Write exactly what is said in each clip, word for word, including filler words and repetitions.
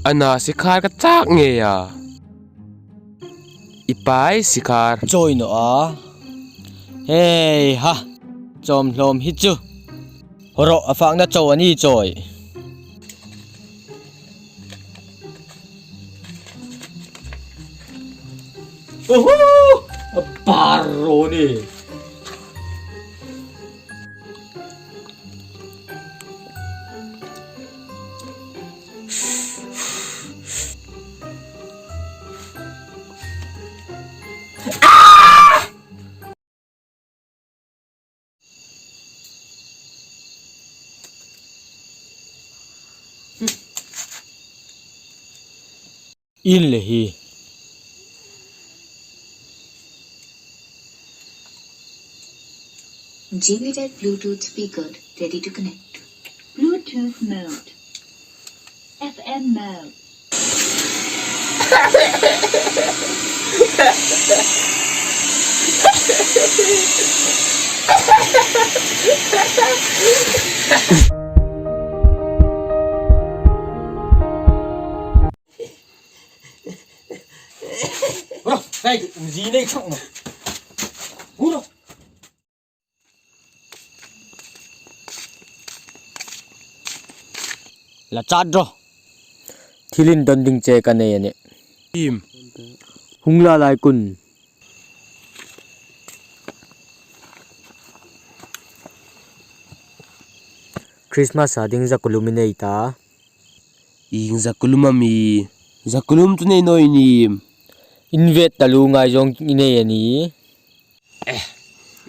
Ana, sikhar ka chak ngei a. I pai sikhar. Chawi naw a. Hei ha. Chawm hlawm hi chu. Hawrawh, a fakna chaw a ni chawi. Uhu! A bar ro ni. In le hi. G B Tech Bluetooth speaker ready to connect. Bluetooth mode. F M mode. Ura, kai, zi nei chang. Ura. La chat ro. Thil indon ding che ka nei a nih. Im. Hung la lai kun. Christmas a ding zakulum i nei ta. Ieng zakulum am i? Zakulum chu nei naw i nim. Invet taluo, ngaizawng i nei a nih. Eh,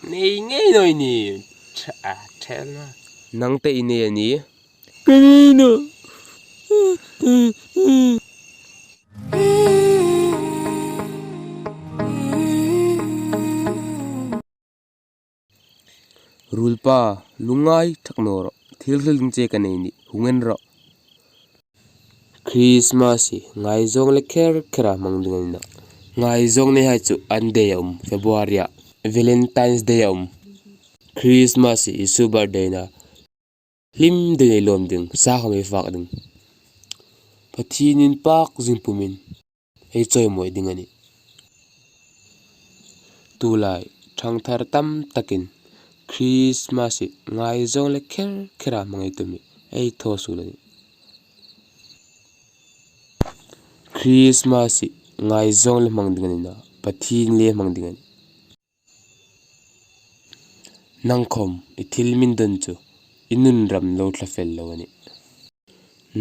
nei ngei naw i nim. Tha, a, thel na. Nang te i nei a nih. Ka nei naw. Ruolpa, lungngai thak naw rawh, thil hril ding che ka nei a nih, hung en rawh. Christmas hi ngaizawng le kher khera hmang ding a ni nawh. Ngaizawng neihai chu Anzac Day a um, February-a, Valentine's Day a um. Christmas hi Isu birthday a nih. Hlim ding ei lawm ding, sa khawm ei fak ding. Pathien inpak zing pumin ei chawimawi ding a nih. Tulai, thangthar tam takin Christmas hi ngaizawng le kher khera hmang ei tum hi ei thaw suol a nih. Christmas hi ngaizawng le hmang ding a ni nawh, Pathien le hmang ding a nih. Nang khawm i thil mi indon chu i nun ram lo thla fel lo a nih.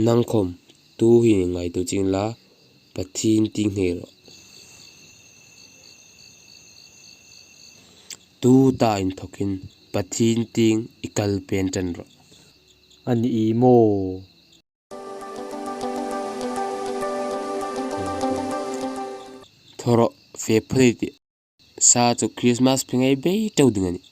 Nang khawm tu hi ngaituo chieng la, Pathien tieng hnai rawh. Tu ta inthawkin Pathien tieng i kal pen ṭan rawh. A ni i maw? Thaw rawh, fe phawt ei tih. Sa chu Christmas phingai bei ṭeu ding a nih.